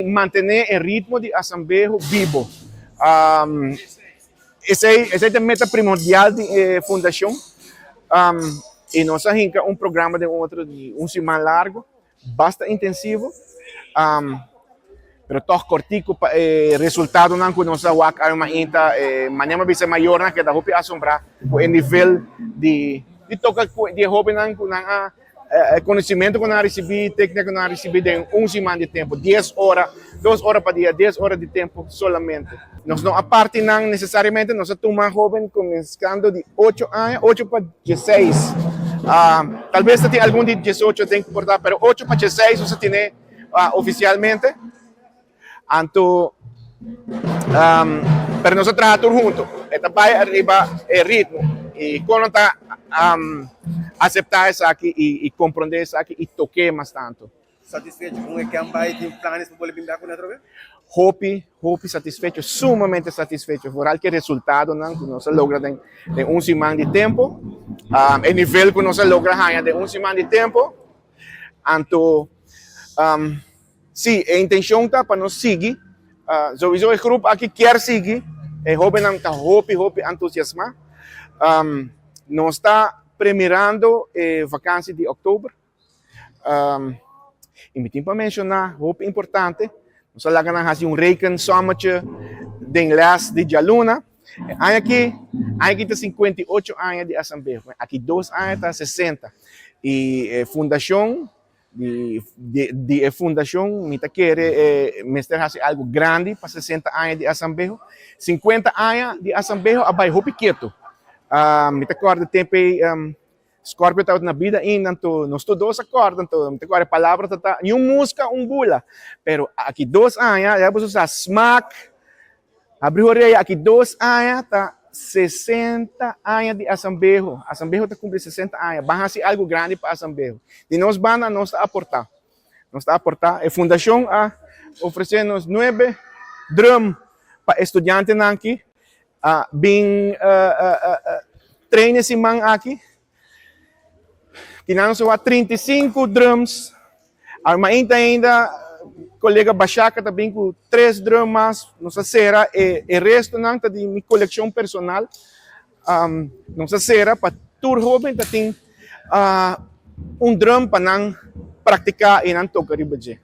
mantené e ritmo di Asambeho bibo. Esei esei ta e meta primordial di e fundashon. I nos a hinka un programa den otro di un siman largu, basta intensivo, pero tòg kòrtiku pa e resultadonan ku nos a wak awe mainta. E manera mi a bisa e mayornan keda hopi asombrá ku e nivel di di toka ku di e hóbennan ku nan a E conocimento cu nan a ricibi, tecnica cu nan a ricibi den un siman di tempo, dies ora, dos ora pa dia, dies ora di tempo solamente. Nos no a parti nan necesariamente, nos a tuma hoben cuminsando di ocho aña, ocho pa dieseis, tal bes ta tin algun di diesocho den por ta, pero ocho pa dieseis nos a tene oficialmente. Anto, pero nos a traha tur hunto. E ta bai ariba e ritmo. I kon nan ta aseptá esaki i komprondé esaki i tok'é mas tantu. Satisfecho ku e kèmp bai? Tin planes pa bolbe bin bèk ku nan atrobe? Hopi, hopi satisfecho, sumamente satisfecho. Foral ku e resultadonan ku nos a logra den un siman di tempu, e nivel ku nos a logra haña den un siman di tempu. Anto. Sí, e intencion ta pa nos sigui. Sowieso e grup aki kier sigui. E hobennan ta hopi, hopi entusiasma. Nos ta premirando e vakantie di oktober. I mi tin pa menciona, hopi importante, nos a laga nan haci un rekensommetje den les di djaluna. E aña aki, aña aki ta 58 aña di Asamblea. Aki dos aña ta 60. I e fundacion Di e fundashon mi ta kere e mester hasi algu grandi pa 60 aña di Asambeho. 50 aña di Asambeho a bai hopi ketu. Mi ta kòrda tempu ei Scorpio tabata na bida ainda, anto nos tur dos a kòrda, anto mi ta kòrda e palabra ta ta ni un muska un bula. Pero aki dos aña ya boso sa smak Habri horea aki dos aña ta 60 aña di Asambeho. Asambeho ta kumpli 60 aña. Ban hasi algu grandi pa Asambeho. Di nos banda nos ta aportá. Nos ta aportá. E fundashon a ofresé nos nuebe drum pa e studiantenan aki a bin train e siman aki. Kinan nos a wak 35 drums. Mainta ainda kolega Bashaka ta bin ku tres drum mas. Nos a sera e e restonan ta di mi kolekshon personal. Nos a sera pa tur hoben ta tin un drum pa nan praktiká i nan toka riba dje.